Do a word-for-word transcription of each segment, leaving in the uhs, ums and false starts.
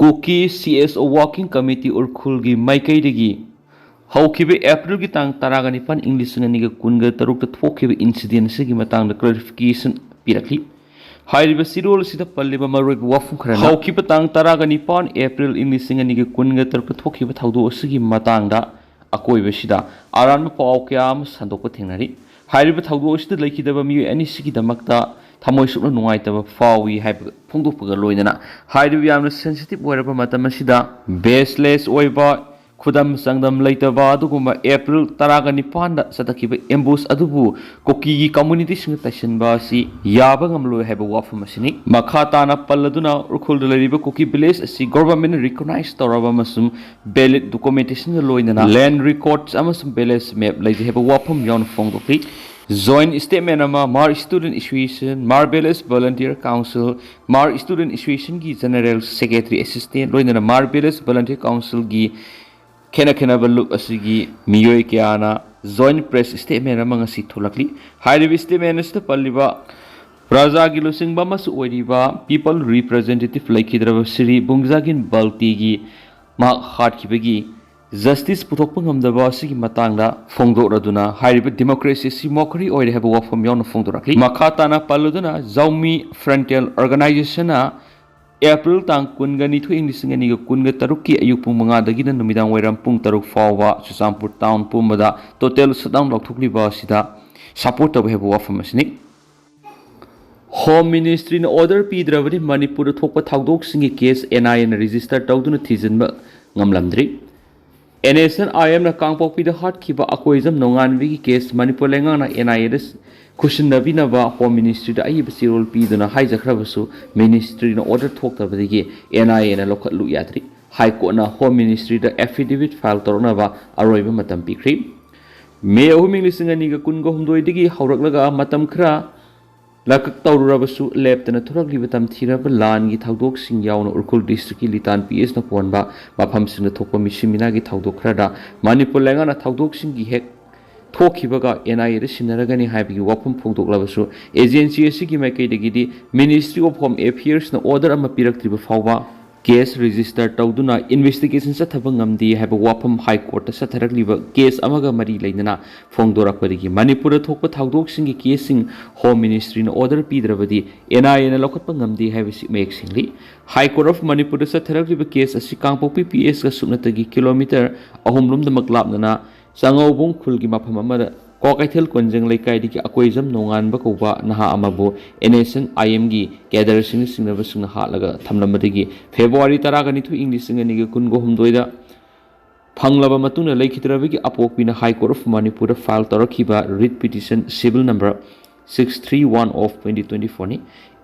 ꯀꯨꯀꯤ C S ꯑꯣ working committee ꯎꯔꯈꯨꯜꯒꯤ ꯃꯥꯏꯀꯩꯗꯒꯤ ꯍꯧꯈꯤꯕ ꯑꯦꯄ꯭ꯔꯤꯜꯒꯤ ꯇꯥꯡ ꯇꯔꯥꯒ ꯅꯤꯄꯥꯟ, ꯏꯪ ꯂꯤꯁꯤꯡ ꯑꯅꯤꯒ ꯀꯨꯟꯒ ꯇꯔꯨꯛꯇ ꯊꯣꯛꯈꯤꯕ ꯏꯟꯁꯤꯗꯦꯟ ꯑꯁꯤꯒꯤ ꯃꯇꯥꯡꯗ ꯀ꯭ꯂꯦꯔꯤꯐꯤꯀꯦꯁꯟ ꯄꯤꯔꯛꯂꯤ꯫ ꯍꯥꯏꯔꯤꯕ ꯆꯦꯔꯣꯜ ꯑꯁꯤꯗ ꯄꯜꯂꯤꯕ ꯃꯔꯨꯑꯣꯏꯕ ꯋꯥꯐꯝ ꯈꯔꯅ ꯍꯧꯈꯤꯕ ꯇꯥꯡ ꯇꯔꯥꯒ ꯅꯤꯄꯥꯟ ꯑꯦꯄ꯭ꯔꯤꯜ, ꯏꯪ ꯂꯤꯁꯤꯡ ꯑꯅꯤꯒ ꯀꯨꯟꯒ ꯇꯔꯨꯛꯇ ꯊꯣꯛꯈꯤꯕ ꯊꯧꯗꯣꯛ ꯑꯁꯤꯒꯤ ꯃꯇꯥꯡꯗ ꯑꯀꯣꯏꯕꯁꯤꯗ ꯑꯔꯥꯟꯕ ꯄꯥꯎ ꯀꯌꯥ ꯑꯃ ꯁꯟꯗꯣꯛꯄ ꯊꯦꯡꯅꯔꯤ꯫ ꯍꯥꯏꯔꯤꯕ ꯊꯧꯗꯣꯛ ꯑꯁꯤꯗ ꯂꯩꯈꯤꯗꯕ ꯃꯤꯑꯣꯏ ꯑꯅꯤꯁꯤꯒꯤꯗꯃꯛꯇ ꯊꯃꯣꯏ ꯁꯣꯛꯅ ꯅꯨꯡꯉꯥꯏꯇꯕ ꯐꯥꯎꯏ ꯍꯥꯏꯕ ꯐꯣꯡꯗꯣꯛꯄꯒ ꯂꯣꯏꯅꯅ ꯍꯥꯏꯔꯤꯕ ꯌꯥꯝꯅ ꯁꯦꯟꯁꯤꯇꯤꯚ ꯑꯣꯏꯔꯕ ꯃꯇꯝ ꯑꯁꯤꯗ ꯕꯦꯁꯂꯦꯁ ꯑꯣꯏꯕ, ꯈꯨꯗꯝ ꯆꯥꯡꯗꯝ ꯂꯩꯇꯕ ꯑꯗꯨꯒꯨꯝꯕ ꯑꯦꯄ꯭ꯔꯤꯜ ꯇꯔꯥꯒ ꯅꯤꯄꯥꯟꯗ ꯆꯠꯊꯈꯤꯕ ꯑꯦꯝꯕꯨꯁ ꯑꯗꯨꯕꯨ ꯀꯨꯀꯤꯒꯤ ꯀꯝꯃꯨꯅꯤꯇꯤꯁꯤꯡꯗ ꯇꯩꯁꯤꯟꯕ ꯑꯁꯤ ꯌꯥꯕ ꯉꯝꯂꯣꯏ ꯍꯥꯏꯕ ꯋꯥꯐꯝ ꯑꯁꯤꯅꯤ꯫ ꯃꯈꯥ ꯇꯥꯅ ꯄꯜꯂꯗꯨꯅ ꯎꯔꯈꯨꯜꯗ ꯂꯩꯔꯤꯕ ꯀꯨꯀꯤ ꯚꯤꯂꯦꯖ ꯑꯁꯤ ꯒꯣꯚꯔꯟꯃꯦꯟꯠꯅ ꯔꯤꯀꯣꯛꯅꯥꯏꯖ ꯇꯧꯔꯕ ꯑꯃꯁꯨꯡ ꯚꯦꯂꯤꯗ ꯗꯣꯀꯨꯃꯦꯟꯇꯦꯁꯟꯒ ꯂꯣꯏꯅꯅ ꯂꯦꯟꯗ ꯔꯦꯀꯣꯔꯗꯁ ꯑꯃꯁꯨꯡ ꯚꯤꯂꯦꯖ ꯃꯦꯞ ꯂꯩꯖꯩ ꯍꯥꯏꯕ ꯋꯥꯐꯝ ꯌꯥꯎꯅ ꯐꯣꯡꯗꯣꯛꯂꯤ꯫ ꯖꯣꯏꯟꯠ ꯁ꯭ꯇꯦꯠꯃꯦꯟꯠ ꯑꯃ ꯃꯥꯔ ꯁ꯭ꯇꯨꯗꯦꯟꯠ ꯑꯦꯁꯣꯁꯤꯌꯦꯁꯟ, ꯃꯥꯔ ꯚꯤꯂꯦꯖ ꯚꯣꯂꯨꯟꯇꯤꯌꯔ ꯀꯥꯎꯟꯁꯤꯜ, ꯃꯥꯔ ꯁ꯭ꯇꯨꯗꯦꯟꯠ ꯑꯦꯁꯣꯁꯤꯌꯦꯁꯟꯒꯤ ꯖꯦꯅꯔꯦꯜ ꯁꯦꯀ꯭ꯔꯦꯇꯔꯤ ꯑꯦꯁꯤꯁꯇꯦꯟꯠ ꯂꯣꯏꯅꯅ ꯃꯥꯔ ꯚꯤꯂꯦꯖ ꯚꯣꯂꯨꯟꯇꯤꯌꯔ ꯀꯥꯎꯟꯁꯤꯜꯒꯤ ꯈꯦꯠꯅ ꯈꯦꯠꯅꯕ ꯂꯨꯞ ꯑꯁꯤꯒꯤ ꯃꯤꯑꯣꯏ ꯀꯌꯥꯅ ꯖꯣꯏꯟꯠ ꯄ꯭ꯔꯦꯁ ꯁ꯭ꯇꯦꯠꯃꯦꯟꯠ ꯑꯃ ꯉꯁꯤ ꯊꯣꯛꯂꯛꯂꯤ꯫ ꯍꯥꯏꯔꯤꯕ ꯁ꯭ꯇꯦꯠꯃꯦꯟꯠ ꯑꯁꯤꯗ ꯄꯜꯂꯤꯕ ꯄ꯭ꯔꯖꯥꯒꯤ ꯂꯨꯆꯤꯡꯕ ꯑꯃꯁꯨ ꯑꯣꯏꯔꯤꯕ ꯄꯤꯄꯜ ꯔꯤꯄ꯭ꯔꯖꯦꯟꯇꯦꯇꯤꯚ ꯂꯩꯈꯤꯗ꯭ꯔꯕ ꯁ꯭ꯔꯤ ꯕꯨꯡꯖꯥꯒꯤꯟ ꯕꯜꯇꯤꯒꯤ ꯃꯍꯥꯛ ꯍꯥꯠꯈꯤꯕꯒꯤ ꯖꯁꯇꯤꯁ ꯄꯨꯊꯣꯛꯄ ꯉꯝꯗꯕ ꯑꯁꯤꯒꯤ ꯃꯇꯥꯡꯗ ꯐꯣꯡꯗꯣꯛꯂꯗꯨꯅ ꯍꯥꯏꯔꯤꯕ ꯗꯦꯃꯣꯀ꯭ꯔꯦꯁꯤ ꯑꯁꯤ ꯃꯣꯀꯔꯤ ꯑꯣꯏꯔꯦ ꯍꯥꯏꯕ ꯋꯥꯐꯝ ꯌꯥꯎꯅ ꯐꯣꯡꯗꯣꯔꯛꯂꯤ꯫ ꯃꯈꯥ ꯇꯥꯅ ꯄꯜꯂꯗꯨꯅ ꯖꯥꯎꯃꯤ ꯐ꯭ꯔꯟꯇꯦꯜ ꯑꯣꯔꯒꯅꯥꯏꯖꯦꯁꯟꯅ ꯑꯦꯄ꯭ꯔꯤꯜ ꯇꯥꯡ ꯀꯨꯟꯒ ꯅꯤꯊꯣꯏ, ꯏꯪ ꯂꯤꯁꯤꯡ ꯑꯅꯤꯒ ꯀꯨꯟꯒ ꯇꯔꯨꯛꯀꯤ ꯑꯌꯨꯛ ꯄꯨꯡ ꯃꯉꯥꯗꯒꯤꯅ ꯅꯨꯃꯤꯗꯥꯡ ꯋꯥꯏꯔꯝ ꯄꯨꯡ ꯇꯔꯨꯛ ꯐꯥꯎꯕ ꯆꯨꯔꯆꯥꯟꯄꯨꯔ ꯇꯥꯎꯟ ꯄꯨꯝꯕꯗ ꯇꯣꯇꯦꯜ ꯁꯠꯗꯥꯎꯟ ꯂꯥꯎꯊꯣꯛꯂꯤꯕ ꯑꯁꯤꯗ ꯁꯄꯣꯔꯠ ꯇꯧꯏ ꯍꯥꯏꯕ ꯋꯥꯐꯝ ꯑꯁꯤꯅꯤ꯫ ꯍꯣꯝ ꯃꯤꯅꯤꯁꯇ꯭ꯔꯤꯅ ꯑꯣꯔꯗꯔ ꯄꯤꯗ꯭ꯔꯕꯗꯤ ꯃꯅꯤꯄꯨꯔꯗ ꯊꯣꯛꯄ ꯊꯧꯗꯣꯛꯁꯤꯡꯒꯤ ꯀꯦꯁ ꯑꯦꯟ ꯑꯥꯏ ꯑꯦꯅ ꯔꯦꯖꯤꯁꯇꯔ ꯇꯧꯗꯨꯅ ꯊꯤꯖꯤꯟꯕ ꯉꯝꯂꯝꯗ꯭ꯔꯤ꯫ ꯑꯦꯟ ꯑꯦꯁ ꯑꯦꯟ ꯑꯥꯏ ꯑꯦꯝꯅ ꯀꯥꯡꯄꯣꯛꯄꯤꯗ ꯍꯥꯠꯈꯤꯕ ꯑꯀꯣꯏꯖꯝ ꯅꯣꯡꯉꯥꯟꯕꯤꯒꯤ ꯀꯦꯁ ꯃꯅꯤꯄꯨꯔ ꯂꯩꯉꯥꯛꯅ ꯑꯦꯟ ꯑꯥꯏ ꯑꯦꯗ ꯈꯨꯠꯁꯤꯟꯅꯕꯤꯅꯕ ꯍꯣꯝ ꯃꯤꯅꯤꯁꯇ꯭ꯔꯤꯗ ꯑꯏꯕ ꯆꯦꯔꯣꯜ ꯄꯤꯗꯨꯅ ꯍꯥꯏꯖꯈ꯭ꯔꯕꯁꯨ ꯃꯤꯅꯤꯁꯇ꯭ꯔꯤꯅ ꯑꯣꯔꯗꯔ ꯊꯣꯛꯇꯕꯗꯒꯤ ꯑꯦꯟ ꯑꯥꯏ ꯑꯦꯅ ꯂꯧꯈꯠꯂꯨ ꯌꯥꯗ꯭ꯔꯤ꯫ ꯍꯥꯏ ꯀꯣꯔꯠꯅ ꯍꯣꯝ ꯃꯤꯅꯤꯁꯇ꯭ꯔꯤꯗ ꯑꯦꯐꯤꯗꯦꯚꯤꯠ ꯐꯥꯏꯜ ꯇꯧꯔꯛꯅꯕ ꯑꯔꯣꯏꯕ ꯃꯇꯝ ꯄꯤꯈ꯭ꯔꯤ꯫ ꯃꯦ ꯑꯍꯨꯝ, ꯏꯪ ꯂꯤꯁꯤꯡ ꯑꯅꯤꯒ ꯀꯨꯟꯒ ꯍꯨꯝꯗꯣꯏꯗꯒꯤ ꯍꯧꯔꯛꯂꯒ ꯃꯇꯝ ꯈꯔ ꯂꯥꯀꯛ ꯇꯧꯔꯨꯔꯕꯁꯨ ꯂꯦꯞꯇꯅ ꯊꯣꯔꯛꯂꯤꯕ ꯇꯝꯊꯤꯔꯕ ꯂꯥꯟꯒꯤ ꯊꯧꯗꯣꯛꯁꯤꯡ ꯌꯥꯎꯅ ꯎꯔꯈꯨꯜ ꯗꯤꯁꯇ꯭ꯔꯤꯛꯀꯤ ꯂꯤꯇꯥꯟ ꯄꯤ ꯑꯦꯁꯅ ꯀꯣꯟꯕ ꯃꯐꯝꯁꯤꯡꯗ ꯊꯣꯛꯄ ꯃꯤꯁꯤ ꯃꯤꯅꯥꯒꯤ ꯊꯧꯗꯣꯛ ꯈꯔꯗ ꯃꯅꯤꯄꯨꯔ ꯂꯩꯉꯥꯛꯅ ꯊꯧꯗꯣꯛꯁꯤꯡꯒꯤ ꯍꯦꯛ ꯊꯣꯛꯈꯤꯕꯒ ꯑꯦꯟ ꯑꯥꯏ ꯑꯦꯗ ꯁꯤꯟꯅꯔꯒꯅꯤ ꯍꯥꯏꯕꯒꯤ ꯋꯥꯐꯝ ꯐꯣꯡꯗꯣꯛꯂꯕꯁꯨ ꯑꯦꯖꯦꯟꯁꯤ ꯑꯁꯤꯒꯤ ꯃꯥꯏꯀꯩꯗꯒꯤꯗꯤ ꯃꯤꯅꯤꯁꯇ꯭ꯔꯤ ꯑꯣꯐ ꯍꯣꯝ ꯑꯦꯐꯤꯌꯔꯁꯅ ꯑꯣꯔꯗꯔ ꯑꯃ ꯄꯤꯔꯛꯇ꯭ꯔꯤꯕ ꯐꯥꯎꯕ ꯀꯦꯁ ꯔꯦꯖꯤꯁꯇꯔ ꯇꯧꯗꯨꯅ ꯏꯟꯚꯦꯁꯇꯤꯒꯦꯁꯟ ꯆꯠꯊꯕ ꯉꯝꯗꯦ ꯍꯥꯏꯕ ꯋꯥꯐꯝ ꯍꯥꯏ ꯀꯣꯔꯠꯇ ꯆꯠꯊꯔꯛꯂꯤꯕ ꯀꯦꯁ ꯑꯃꯒ ꯃꯔꯤ ꯂꯩꯅꯅ ꯐꯣꯡꯗꯣꯔꯛꯄꯗꯒꯤ ꯃꯅꯤꯄꯨꯔꯗ ꯊꯣꯛꯄ ꯊꯧꯗꯣꯛꯁꯤꯡꯒꯤ ꯀꯦꯁꯁꯤꯡ ꯍꯣꯝ ꯃꯤꯅꯤꯁꯇ꯭ꯔꯤꯅ ꯑꯣꯔꯗꯔ ꯄꯤꯗ꯭ꯔꯕꯗꯤ ꯑꯦꯟ ꯑꯥꯏ ꯑꯦꯅ ꯂꯧꯈꯠꯄ ꯉꯝꯗꯦ ꯍꯥꯏꯕꯁꯤ ꯃꯌꯦꯛ ꯁꯦꯡꯂꯤ꯫ ꯍꯥꯏ ꯀꯣꯔꯠ ꯑꯣꯐ ꯃꯅꯤꯄꯨꯔꯗ ꯆꯠꯊꯔꯛꯂꯤꯕ ꯀꯦꯁ ꯑꯁꯤ ꯀꯥꯡꯄꯣꯛꯄꯤ ꯄꯤ ꯑꯦꯁꯀ ꯁꯨꯞꯅꯇꯒꯤ ꯀꯤꯂꯣꯃꯤꯇꯔ ꯑꯍꯨꯝ ꯂꯣꯝꯗꯃꯛ ꯂꯥꯞꯅꯅ ꯆꯥꯉꯧꯕꯨꯡ ꯈꯨꯜꯒꯤ ꯃꯐꯝ ꯑꯃꯗ ꯀ꯭ꯋꯥꯀꯩꯊꯦꯜ ꯀꯣꯟꯖꯦꯡ ꯂꯩꯀꯥꯏꯗꯒꯤ ꯑꯀꯣꯏꯖꯝ ꯅꯣꯡꯉꯥꯟꯕ ꯀꯧꯕ ꯅꯍꯥ ꯑꯃꯕꯨ ꯑꯦꯟ ꯑꯦꯁ ꯑꯦꯟ ꯑꯥꯏ ꯑꯦꯝꯒꯤ ꯀꯦꯗꯔꯁꯤꯡꯅ ꯆꯤꯡꯅꯕꯁꯤꯡꯅ ꯍꯥꯠꯂꯒ ꯊꯝꯂꯝꯕꯗꯒꯤ ꯐꯦꯕ꯭ꯔꯨꯋꯥꯔꯤ ꯇꯔꯥꯒ ꯅꯤꯊꯣꯏ, ꯏꯪ ꯂꯤꯁꯤꯡ ꯑꯅꯤꯒ ꯀꯨꯟꯒ ꯍꯨꯝꯗꯣꯏꯗ ꯐꯪꯂꯕ ꯃꯇꯨꯡꯗ ꯂꯩꯈꯤꯗ꯭ꯔꯕꯒꯤ ꯑꯄꯣꯛꯄꯤꯅ ꯍꯥꯏ ꯀꯣꯔꯠ ꯑꯣꯐ ꯃꯅꯤꯄꯨꯔꯗ ꯐꯥꯏꯜ ꯇꯧꯔꯛꯈꯤꯕ writ petition civil number six three one of twenty twenty fourꯅꯤ꯫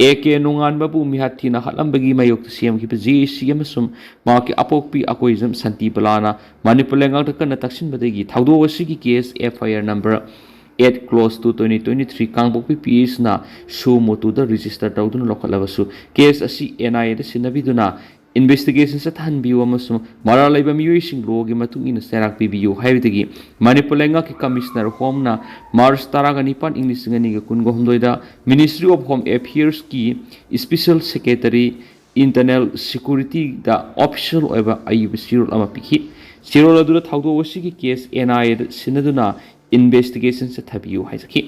ꯑꯦ ꯀꯦ ꯅꯣꯡꯉꯥꯟꯕꯕꯨ ꯃꯤꯍꯥꯠ ꯊꯤꯅ ꯍꯥꯠꯂꯝꯕꯒꯤ ꯃꯥꯌꯣꯛꯇ ꯁꯦꯝꯈꯤꯕ ꯖꯦ ꯑꯦ ꯁꯤ ꯑꯃꯁꯨꯡ ꯃꯍꯥꯛꯀꯤ ꯑꯄꯣꯛꯄꯤ ꯑꯀꯣꯏꯖꯝ ꯁꯥꯟꯇꯤ ꯕꯂꯥꯅ ꯃꯅꯤꯄꯨꯔ ꯂꯩꯉꯥꯛꯇ ꯀꯟꯅ ꯇꯛꯁꯤꯟꯕꯗꯒꯤ ꯊꯧꯗꯣꯛ ꯑꯁꯤꯒꯤ case F I R number eight close two twenty twenty three ꯀꯥꯡꯄꯣꯛꯄꯤ ꯄꯤ ꯑꯦꯁꯅ ꯁꯨ ꯃꯣꯇꯣꯗ ꯔꯦꯖꯤꯁꯇꯔ ꯇꯧꯗꯨꯅ ꯂꯧꯈꯠꯂꯕꯁꯨ ꯀꯦꯁ ꯑꯁꯤ ꯑꯦꯟ ꯑꯥꯏ ꯑꯦꯗ ꯁꯤꯟꯅꯕꯤꯗꯨꯅ ꯏꯟꯚꯦꯁꯇꯤꯒꯦꯁꯟ ꯆꯠꯊꯍꯟꯕꯤꯌꯨ ꯑꯃꯁꯨꯡ ꯃꯔꯥꯜ ꯂꯩꯕ ꯃꯤꯑꯣꯏꯁꯤꯡ ꯂꯣꯒꯤ ꯃꯇꯨꯡ ꯏꯟꯅ ꯆꯩꯔꯥꯛ ꯄꯤꯕꯤꯌꯨ ꯍꯥꯏꯕꯗꯒꯤ ꯃꯅꯤꯄꯨꯔ ꯂꯩꯉꯥꯛꯀꯤ ꯀꯃꯤꯁꯅꯔ ꯍꯣꯝꯅ ꯃꯥꯔꯆ ꯇꯔꯥꯒ ꯅꯤꯄꯥꯟ, ꯏꯪ ꯂꯤꯁꯤꯡ ꯑꯅꯤꯒ ꯀꯨꯟꯒ ꯍꯨꯝꯗꯣꯏꯗ Ministry of Home Affairsꯀꯤ ꯏꯁꯄꯤꯁꯦꯜ ꯁꯦꯀ꯭ꯔꯦꯇꯔꯤ ꯏꯟꯇꯔꯅꯦꯜ ꯁꯦꯀ꯭ꯌꯨꯔꯤꯇꯤꯗ ꯑꯣꯐꯤꯁꯤꯌꯦꯜ ꯑꯣꯏꯕ ꯑꯏꯕ ꯆꯦꯔꯣꯜ ꯑꯃ ꯄꯤꯈꯤ꯫ ꯆꯦꯔꯣꯜ ꯑꯗꯨꯗ ꯊꯧꯗꯣꯛ ꯑꯁꯤꯒꯤ ꯀꯦꯁ ꯑꯦꯟ ꯑꯥꯏ ꯑꯦꯗ ꯁꯤꯟꯅꯗꯨꯅ ꯏꯟꯚꯦꯁꯇꯤꯒꯦꯁꯟ ꯆꯠꯊꯕꯤꯌꯨ ꯍꯥꯏꯖꯈꯤ꯫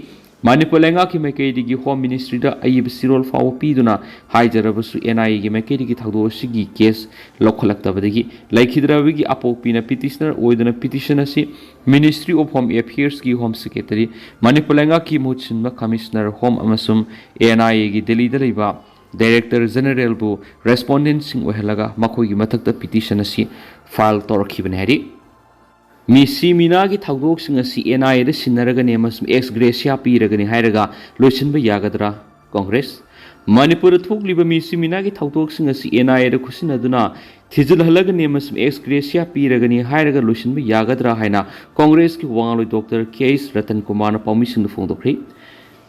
ꯃꯅꯤꯄꯨꯔ ꯂꯩꯉꯥꯛꯀꯤ ꯃꯥꯏꯀꯩꯗꯒꯤ ꯍꯣꯝ ꯃꯤꯅꯤꯁꯇ꯭ꯔꯤꯗ ꯑꯏꯕ ꯆꯦꯔꯣꯜ ꯐꯥꯎꯕ ꯄꯤꯗꯨꯅ ꯍꯥꯏꯖꯔꯕꯁꯨ ꯑꯦꯟ ꯑꯥꯏ ꯑꯦꯒꯤ ꯃꯥꯏꯀꯩꯗꯒꯤ ꯊꯧꯗꯣꯛ ꯑꯁꯤꯒꯤ ꯀꯦꯁ ꯂꯧꯈꯠꯂꯛꯇꯕꯗꯒꯤ ꯂꯩꯈꯤꯗ꯭ꯔꯕꯒꯤ ꯑꯄꯣꯛꯄꯤꯅ ꯄꯤꯇꯤꯁꯅꯔ ꯑꯣꯏꯗꯨꯅ ꯄꯤꯇꯤꯁꯟ ꯑꯁꯤ Ministry of Home Affairsꯀꯤ ꯍꯣꯝ ꯁꯦꯀ꯭ꯔꯦꯇꯔꯤ, ꯃꯅꯤꯄꯨꯔ ꯂꯩꯉꯥꯛꯀꯤ ꯃꯍꯨꯠ ꯁꯤꯟꯕ ꯀꯃꯤꯁꯅꯔ ꯍꯣꯝ ꯑꯃꯁꯨꯡ ꯑꯦꯟ ꯑꯥꯏ ꯑꯦꯒꯤ ꯗꯦꯜꯂꯤꯗ ꯂꯩꯕ ꯗꯥꯏꯔꯦꯛꯇꯔ ꯖꯦꯅꯔꯦꯜꯕꯨ ꯔꯦꯁꯄꯣꯟꯗꯦꯟꯠꯁꯤꯡ ꯑꯣꯏꯍꯜꯂꯒ ꯃꯈꯣꯏꯒꯤ ꯃꯊꯛꯇ ꯄꯤꯇꯤꯁꯟ ꯑꯁꯤ ꯐꯥꯏꯜ ꯇꯧꯔꯛꯈꯤꯕꯅꯤ ꯍꯥꯏꯔꯤ꯫ ꯃꯤꯁꯤ ꯃꯤꯅꯥꯒꯤ ꯊꯧꯗꯣꯛꯁꯤꯡ ꯑꯁꯤ ꯑꯦꯟ ꯑꯥꯏ ꯑꯦꯗ ꯁꯤꯟꯅꯔꯒꯅꯤ ꯑꯃꯁꯨꯡ ꯑꯦꯛꯁ ꯒ꯭ꯔꯦꯁꯤꯌꯥ ꯄꯤꯔꯒꯅꯤ ꯍꯥꯏꯔꯒ ꯂꯣꯏꯁꯤꯟꯕ ꯌꯥꯒꯗ꯭ꯔꯥ? ꯀꯣꯡꯒ꯭ꯔꯦꯁ꯫ ꯃꯅꯤꯄꯨꯔꯗ ꯊꯣꯛꯂꯤꯕ ꯃꯤꯁꯤ ꯃꯤꯅꯥꯒꯤ ꯊꯧꯗꯣꯛꯁꯤꯡ ꯑꯁꯤ ꯑꯦꯟ ꯑꯥꯏ ꯑꯦꯗ ꯈꯨꯠꯁꯤꯟꯅꯗꯨꯅ ꯊꯤꯖꯤꯜꯍꯜꯂꯒꯅꯤ ꯑꯃꯁꯨꯡ ꯑꯦꯛꯁ ꯒ꯭ꯔꯦꯁꯤꯌꯥ ꯄꯤꯔꯒꯅꯤ ꯍꯥꯏꯔꯒ ꯂꯣꯏꯁꯤꯟꯕ ꯌꯥꯒꯗ꯭ꯔꯥ ꯍꯥꯏꯅ ꯀꯣꯡꯒ꯭ꯔꯦꯁꯀꯤ ꯋꯥꯉꯥꯡꯂꯣꯏ ꯗꯣꯛꯇꯔ ꯀꯦ ꯑꯩꯆ ꯔꯇꯟ ꯀꯨꯃꯥꯔꯅ ꯄꯥꯎꯃꯤꯁꯤꯡꯗ ꯐꯣꯡꯗꯣꯛꯈ꯭ꯔꯦ꯫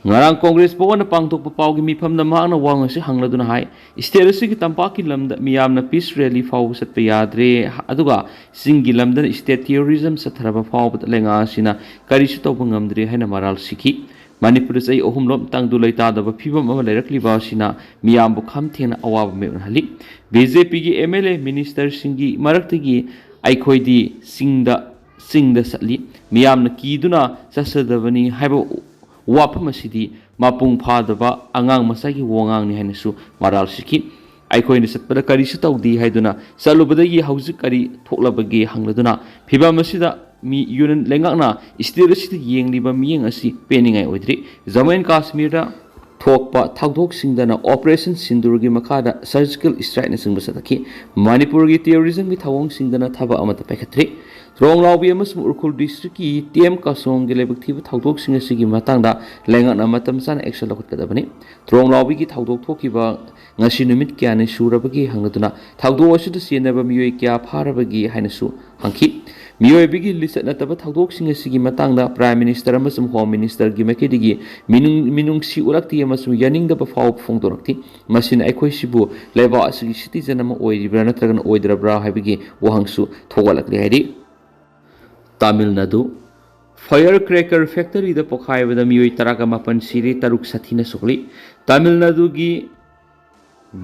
ꯉꯔꯥꯡ ꯀꯣꯡꯒ꯭ꯔꯦꯁ ꯚꯋꯟꯗ ꯄꯥꯡꯊꯣꯛꯄ ꯄꯥꯎꯒꯤ ꯃꯤꯐꯝꯗ ꯃꯍꯥꯛꯅ ꯋꯥ ꯉꯁꯤ ꯍꯪꯂꯗꯨꯅ ꯍꯥꯏ, ꯁ꯭ꯇꯦꯠ ꯑꯁꯤꯒꯤ ꯇꯝꯄꯥꯛꯀꯤ ꯂꯝꯗ ꯃꯤꯌꯥꯝꯅ ꯄꯤꯁ ꯔꯦꯂꯤ ꯐꯥꯎꯕ ꯆꯠꯄ ꯌꯥꯗ꯭ꯔꯦ, ꯑꯗꯨꯒ ꯆꯤꯡꯒꯤ ꯂꯝꯗꯅ ꯁ꯭ꯇꯦꯠ ꯇꯦꯔꯣꯔꯤꯖꯝ ꯆꯠꯊꯔꯕ ꯐꯥꯎꯕꯗ ꯂꯩꯉꯥꯛ ꯑꯁꯤꯅ ꯀꯔꯤꯁꯨ ꯇꯧꯕ ꯉꯝꯗ꯭ꯔꯦ ꯍꯥꯏꯅ ꯃꯔꯥꯜ ꯁꯤꯈꯤ꯫ ꯃꯅꯤꯄꯨꯔꯗ ꯆꯍꯤ ꯑꯍꯨꯝꯂꯣꯝ ꯇꯪꯗꯨ ꯂꯩꯇꯥꯗꯕ ꯐꯤꯕꯝ ꯑꯃ ꯂꯩꯔꯛꯂꯤꯕ ꯑꯁꯤꯅ ꯃꯤꯌꯥꯝꯕꯨ ꯈꯝ ꯊꯦꯡꯅ ꯑꯋꯥꯕ ꯃꯥꯌꯣꯛꯅꯍꯜꯂꯤ꯫ ꯕꯤ ꯖꯦ ꯄꯤꯒꯤ ꯑꯦꯝ ꯑꯦꯜ ꯑꯦ ꯃꯤꯅꯤꯁꯇꯔꯁꯤꯡꯒꯤ ꯃꯔꯛꯇꯒꯤ ꯑꯩꯈꯣꯏꯗꯤ ꯆꯤꯡꯗ ꯆꯤꯡꯗ ꯆꯠꯂꯤ, ꯃꯤꯌꯥꯝꯅ ꯀꯤꯗꯨꯅ ꯆꯠꯆꯗꯕꯅꯤ ꯍꯥꯏꯕ ꯋꯥꯐꯝ ꯑꯁꯤꯗꯤ ꯃꯄꯨꯡ ꯐꯥꯗꯕ ꯑꯉꯥꯡ ꯃꯆꯥꯒꯤ ꯋꯥꯉꯥꯡꯅꯤ ꯍꯥꯏꯅꯁꯨ ꯃꯔꯥꯜ ꯁꯤꯈꯤ꯫ ꯑꯩꯈꯣꯏꯅ ꯆꯠꯄꯗ ꯀꯔꯤꯁꯨ ꯇꯧꯗꯦ ꯍꯥꯏꯗꯨꯅ ꯆꯠꯂꯨꯕꯗꯒꯤ ꯍꯧꯖꯤꯛ ꯀꯔꯤ ꯊꯣꯛꯂꯕꯒꯦ ꯍꯪꯂꯗꯨꯅ ꯐꯤꯕꯝ ꯑꯁꯤꯗ ꯃꯤ ꯌꯨꯅꯤꯌꯟ ꯂꯩꯉꯥꯛꯅ ꯁ꯭ꯇꯦꯠ ꯑꯁꯤꯗ ꯌꯦꯡꯂꯤꯕ ꯃꯤꯠꯌꯦꯡ ꯑꯁꯤ ꯄꯦꯟꯅꯤꯡꯉꯥꯏ ꯑꯣꯏꯗ꯭ꯔꯤ꯫ ꯖꯝꯃꯨ ꯑꯦꯟ ꯀꯥꯁꯃꯤꯔꯗ ꯊꯣꯛꯄ ꯊꯧꯗꯣꯛꯁꯤꯡꯗꯅ ꯑꯣꯄꯔꯦꯁꯟ ꯁꯤꯟꯗꯨꯔꯒꯤ ꯃꯈꯥꯗ ꯁꯔꯖꯤꯀꯦꯜ ꯏꯁꯇ꯭ꯔꯥꯏꯛꯅꯆꯤꯡꯕ ꯆꯠꯊꯈꯤ꯫ ꯃꯅꯤꯄꯨꯔꯒꯤ ꯇꯦꯔꯣꯔꯤꯖꯝꯒꯤ ꯊꯧꯑꯣꯡꯁꯤꯡꯗꯅ ꯊꯕꯛ ꯑꯃꯠꯇ ꯄꯥꯏꯈꯠꯇ꯭ꯔꯤ꯫ ꯇ꯭ꯔꯣꯡꯂꯥꯎꯕꯤ ꯑꯃꯁꯨꯡ ꯎꯈ꯭ꯔꯨꯜ ꯗꯤꯁꯇ꯭ꯔꯤꯛꯀꯤ ꯇꯤ ꯑꯦꯝ ꯀꯥꯁꯣꯡꯒꯤ ꯂꯥꯏꯕꯛ ꯊꯤꯕ ꯊꯧꯗꯣꯛꯁꯤꯡ ꯑꯁꯤꯒꯤ ꯃꯇꯥꯡꯗ ꯂꯩꯉꯥꯛꯅ ꯃꯇꯝ ꯆꯥꯅ ꯑꯦꯛꯁꯟ ꯂꯧꯈꯠꯀꯗꯕꯅꯤ꯫ ꯇ꯭ꯔꯣꯡꯂꯥꯎꯕꯤꯒꯤ ꯊꯧꯗꯣꯛ ꯊꯣꯛꯈꯤꯕ ꯉꯁꯤ ꯅꯨꯃꯤꯠ ꯀꯌꯥꯅꯤ ꯁꯨꯔꯕꯒꯦ ꯍꯪꯂꯗꯨꯅ ꯊꯧꯗꯣꯛ ꯑꯁꯤꯗ ꯆꯦꯟꯅꯕ ꯃꯤꯑꯣꯏ ꯀꯌꯥ ꯐꯥꯔꯕꯒꯦ ꯍꯥꯏꯅꯁꯨ ꯍꯪꯈꯤ꯫ ꯃꯤꯑꯣꯏꯕꯒꯤ ꯂꯤꯆꯠ ꯅꯠꯇꯕ ꯊꯧꯗꯣꯛꯁꯤꯡ ꯑꯁꯤꯒꯤ ꯃꯇꯥꯡꯗ ꯄ꯭ꯔꯥꯏꯝ ꯃꯤꯅꯤꯁꯇꯔ ꯑꯃꯁꯨꯡ ꯍꯣꯝ ꯃꯤꯅꯤꯁꯇꯔꯒꯤ ꯃꯥꯏꯀꯩꯗꯒꯤ ꯃꯤꯅꯨꯡ-, ꯃꯤꯅꯨꯡꯁꯤ ꯎꯠꯂꯛꯇꯦ ꯑꯃꯁꯨꯡ ꯌꯥꯅꯤꯡꯗꯕ ꯐꯥꯎꯕ ꯐꯣꯡꯗꯣꯔꯛꯇꯦ꯫ ꯃꯁꯤꯅ ꯑꯩꯈꯣꯏꯁꯤꯕꯨ ꯂꯩꯕꯥꯛ ꯑꯁꯤꯒꯤ ꯁꯤꯇꯤꯖꯟ ꯑꯃ ꯑꯣꯏꯔꯤꯕ꯭ꯔꯥ ꯅꯠꯇ꯭ꯔꯒꯅ ꯑꯣꯏꯗ꯭ꯔꯕ꯭ꯔꯥ ꯍꯥꯏꯕꯒꯤ ꯋꯥꯍꯪꯁꯨ ꯊꯣꯛꯍꯜꯂꯛꯂꯦ ꯍꯥꯏꯔꯤ꯫ ꯇꯥꯃꯤꯜ ꯅꯥꯗꯨ, ꯐꯥꯌꯔ ꯀ꯭ꯔꯦꯀꯔ ꯐꯦꯛꯇꯔꯤꯗ ꯄꯣꯈꯥꯏꯕꯗ ꯃꯤꯑꯣꯏ ꯇꯔꯥꯒ ꯃꯥꯄꯟ ꯁꯤꯔꯦ, ꯇꯔꯨꯛ ꯁꯥꯊꯤꯅ ꯁꯣꯛꯂꯤ꯫ ꯇꯥꯃꯤꯜ ꯅꯥꯗꯨꯒꯤ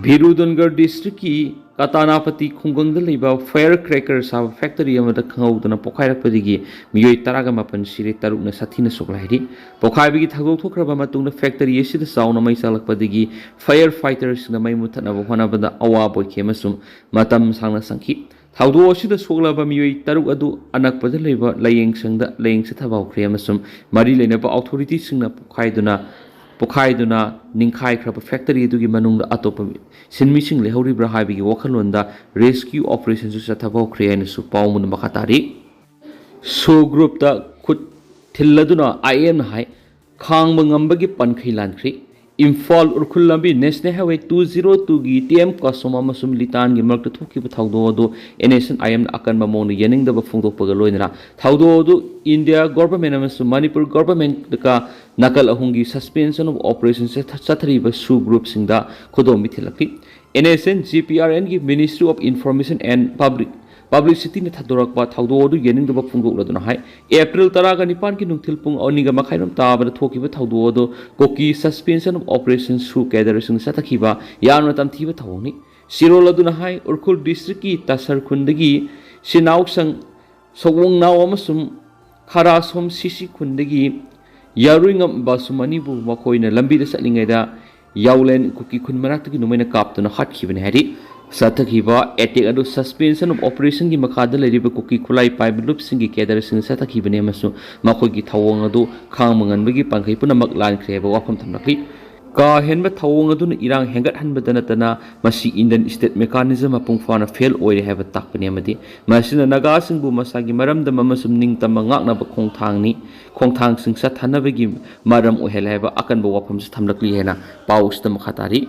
ꯚꯤꯔꯨꯗꯨꯟꯒꯔ ꯗꯤꯁꯇ꯭ꯔꯤꯛꯀꯤ ꯀꯇꯥꯅꯥꯄꯇꯤ ꯈꯨꯡꯒꯪꯗ ꯂꯩꯕ ꯐꯥꯌꯔ ꯀ꯭ꯔꯦꯀꯔ ꯁꯥꯕ ꯐꯦꯛꯇꯔꯤ ꯑꯃꯗ ꯈꯪꯍꯧꯗꯅ ꯄꯣꯈꯥꯏꯔꯛꯄꯗꯒꯤ ꯃꯤꯑꯣꯏ ꯇꯔꯥꯒ ꯃꯥꯄꯟ ꯁꯤꯔꯦ, ꯇꯔꯨꯛꯅ ꯁꯥꯊꯤꯅ ꯁꯣꯛꯂꯦ ꯍꯥꯏꯔꯤ꯫ ꯄꯣꯈꯥꯏꯕꯒꯤ ꯊꯧꯗꯣꯛ ꯊꯣꯛꯈ꯭ꯔꯕ ꯃꯇꯨꯡꯗ ꯐꯦꯛꯇꯔꯤ ꯑꯁꯤꯗ ꯆꯥꯎꯅ ꯃꯩ ꯆꯥꯛꯂꯛꯄꯗꯒꯤ ꯐꯥꯌꯔ ꯐꯥꯏꯇꯔꯁꯤꯡꯅ ꯃꯩ ꯃꯨꯊꯠꯅꯕ ꯍꯣꯠꯅꯕꯗ ꯑꯋꯥꯕ ꯑꯣꯏꯈꯤ ꯑꯃꯁꯨꯡ ꯃꯇꯝ ꯁꯥꯡꯅ ꯆꯪꯈꯤ꯫ ꯊꯧꯗꯣꯛ ꯑꯁꯤꯗ ꯁꯣꯛꯂꯕ ꯃꯤꯑꯣꯏ ꯇꯔꯨꯛ ꯑꯗꯨ ꯑꯅꯛꯄꯗ ꯂꯩꯕ ꯂꯥꯌꯦꯡꯁꯪꯗ ꯂꯥꯌꯦꯡ ꯆꯠꯊꯕ ꯍꯧꯈ꯭ꯔꯦ ꯑꯃꯁꯨꯡ ꯃꯔꯤ ꯂꯩꯅꯕ ꯑꯣꯊꯣꯔꯤꯇꯤꯁꯤꯡꯅ ꯄꯣꯈꯥꯏꯗꯨꯅ, ꯄꯣꯈꯥꯏꯗꯨꯅ ꯅꯤꯡꯈꯥꯏꯈ꯭ꯔꯕ ꯐꯦꯛꯇꯔꯤ ꯑꯗꯨꯒꯤ ꯃꯅꯨꯡꯗ ꯑꯇꯣꯞꯄ ꯁꯤꯟꯃꯤꯁꯤꯡ ꯂꯩꯍꯧꯔꯤꯕ꯭ꯔꯥ ꯍꯥꯏꯕꯒꯤ ꯋꯥꯈꯜꯂꯣꯟꯗ ꯔꯦꯁꯀ꯭ꯌꯨ ꯑꯣꯄꯔꯦꯁꯟꯁꯨ ꯆꯠꯊꯕ ꯍꯧꯈ꯭ꯔꯦ ꯍꯥꯏꯅꯁꯨ ꯄꯥꯎ ꯑꯃꯅ ꯃꯈꯥ ꯇꯥꯔꯤ꯫ ꯁꯣ ꯒ꯭ꯔꯨꯞꯇ ꯈꯨꯠ ꯊꯤꯜꯂꯗꯨꯅ ꯑꯥꯏ ꯑꯦꯝꯅ ꯍꯥꯏ, ꯈꯥꯡꯕ ꯉꯝꯕꯒꯤ ꯄꯟꯈꯩ ꯂꯥꯟꯈ꯭ꯔꯤ꯫ ꯏꯝꯐꯥꯜ ꯎꯈ꯭ꯔꯨꯜ ꯂꯝꯕꯤ ꯅꯦꯁꯅꯦꯜ ꯍꯥꯏꯋꯦ ꯇꯨ ꯖꯤꯔꯣ ꯇꯨꯒꯤ ꯇꯤ ꯑꯦꯝ ꯀꯥꯁꯣꯝ ꯑꯃꯁꯨꯡ ꯂꯤꯇꯥꯟꯒꯤ ꯃꯔꯛꯇ ꯊꯣꯛꯈꯤꯕ ꯊꯧꯗꯣꯛ ꯑꯗꯨ ꯑꯦꯟ ꯑꯦꯁ ꯑꯦꯟ ꯑꯥꯏ ꯑꯦꯝꯅ ꯑꯀꯟꯕ ꯃꯑꯣꯡꯗ ꯌꯥꯅꯤꯡꯗꯕ ꯐꯣꯡꯗꯣꯛꯄꯒ ꯂꯣꯏꯅꯅ ꯊꯧꯗꯣꯛ ꯑꯗꯨ ꯏꯟꯗꯤꯌꯥ ꯒꯣꯚꯔꯟꯃꯦꯟꯠ ꯑꯃꯁꯨꯡ ꯃꯅꯤꯄꯨꯔ ꯒꯣꯚꯔꯟꯃꯦꯟꯠꯀ ꯅꯥꯀꯜ ꯑꯍꯨꯝꯒꯤ ꯁꯁꯄꯦꯟꯁꯟ ꯑꯣꯐ ꯑꯣꯄꯔꯦꯁꯟ ꯆꯠꯊ-, ꯆꯠꯊꯔꯤꯕ ꯁꯨ ꯒ꯭ꯔꯨꯞꯁꯤꯡꯗ ꯈꯨꯗꯣꯝꯕꯤ ꯊꯤꯜꯂꯛꯈꯤ꯫ N S N, G P R ꯑꯦꯟꯒꯤ Ministry of Information and Public ꯄꯕ꯭ꯂꯤꯁꯤꯇꯤꯅ ꯊꯥꯗꯣꯔꯛꯄ ꯊꯧꯗꯣꯛ ꯑꯗꯨ ꯌꯦꯡꯅꯤꯡꯗꯕ ꯐꯣꯡꯗꯣꯛꯂꯗꯨꯅ ꯍꯥꯏ, ꯑꯦꯄ꯭ꯔꯤꯜ ꯇꯔꯥꯒ ꯅꯤꯄꯥꯟꯒꯤ ꯅꯨꯡꯊꯤꯜ ꯄꯨꯡ ꯑꯅꯤꯒ ꯃꯈꯥꯏꯔꯣꯝ ꯇꯥꯕꯗ ꯊꯣꯛꯈꯤꯕ ꯊꯧꯗꯣꯛ ꯑꯗꯨ ꯀꯨꯀꯤ Suspension of Operation ꯁꯨ ꯀꯦꯗꯔꯁꯤꯡꯅ ꯆꯠꯊꯈꯤꯕ ꯌꯥꯝꯅ ꯇꯝꯊꯤꯕ ꯊꯧꯑꯣꯡꯅꯤ꯫ ꯁꯤꯔꯣꯜ ꯑꯗꯨꯅ ꯍꯥꯏ, ꯎꯔꯈꯨꯜ ꯗꯤꯁꯇ꯭ꯔꯤꯛꯀꯤ ꯇꯥꯁꯔ ꯈꯨꯟꯗꯒꯤ ꯁꯤꯅꯥꯎꯁꯪ ꯁꯣꯛꯋꯣꯡꯅꯥꯎ ꯑꯃꯁꯨꯡ ꯈꯔꯥꯁꯣꯝ ꯁꯤꯁꯤ ꯈꯨꯟꯗꯒꯤ ꯌꯥꯔꯨꯏꯉꯝ ꯕꯥꯁꯨꯃꯅꯤꯕꯨ ꯃꯈꯣꯏꯅ ꯂꯝꯕꯤꯗ ꯆꯠꯂꯤꯉꯩꯗ ꯌꯥꯎꯂꯦꯟ ꯀꯨꯀꯤ ꯈꯨꯟ ꯃꯅꯥꯛꯇꯒꯤ ꯅꯣꯡꯃꯩꯅ ꯀꯥꯞꯇꯨꯅ ꯍꯥꯠꯈꯤꯕꯅꯤ ꯍꯥꯏꯔꯤ꯫ ꯆꯠꯊꯈꯤꯕ ꯑꯦꯇꯦꯛ ꯑꯗꯨ Suspension of Operation ꯒꯤ ꯃꯈꯥꯗ ꯂꯩꯔꯤꯕ ꯀꯨꯀꯤ ꯈꯨꯠꯂꯥꯏ ꯄꯥꯏꯕ ꯂꯨꯞꯁꯤꯡꯒꯤ ꯀꯦꯗꯔꯁꯤꯡꯅ ꯆꯠꯊꯈꯤꯕꯅꯤ ꯑꯃꯁꯨꯡ ꯃꯈꯣꯏꯒꯤ ꯊꯧꯑꯣꯡ ꯑꯗꯨ ꯈꯥꯡꯕ ꯉꯝꯕꯒꯤ ꯄꯥꯡꯒꯩ ꯄꯨꯝꯅꯃꯛ ꯂꯥꯟꯈ꯭ꯔꯦ ꯍꯥꯏꯕ ꯋꯥꯐꯝ ꯊꯝꯂꯛꯂꯤ꯫ ꯀꯥ ꯍꯦꯟꯕ ꯊꯧꯑꯣꯡ ꯑꯗꯨꯅ ꯏꯔꯥꯡ ꯍꯦꯟꯒꯠꯍꯟꯕꯗ ꯅꯠꯇꯅ ꯃꯁꯤ Indian state mechanism ꯃꯄꯨꯡ ꯐꯥꯅ ꯐꯦꯜ ꯑꯣꯏꯔꯦ ꯍꯥꯏꯕ ꯇꯥꯛꯄꯅꯤ ꯑꯃꯗꯤ ꯃꯁꯤꯅ ꯅꯥꯒꯥꯁꯤꯡꯕꯨ ꯃꯁꯥꯒꯤ ꯃꯔꯝꯗꯝ ꯑꯃꯁꯨꯡ ꯅꯤꯡꯇꯝꯕ ꯉꯥꯛꯅꯕ ꯈꯣꯡꯊꯥꯡꯅꯤ, ꯈꯣꯡꯊꯥꯡꯁꯤꯡ ꯆꯠꯊꯅꯕꯒꯤ ꯃꯔꯝ ꯑꯣꯏꯍꯜꯂꯦ ꯍꯥꯏꯕ ꯑꯀꯟꯕ ꯋꯥꯐꯝꯁꯨ ꯊꯝꯂꯛꯂꯤ ꯍꯥꯏꯅ ꯄꯥꯎ ꯑꯁꯤꯗ ꯃꯈꯥ ꯇꯥꯔꯤ꯫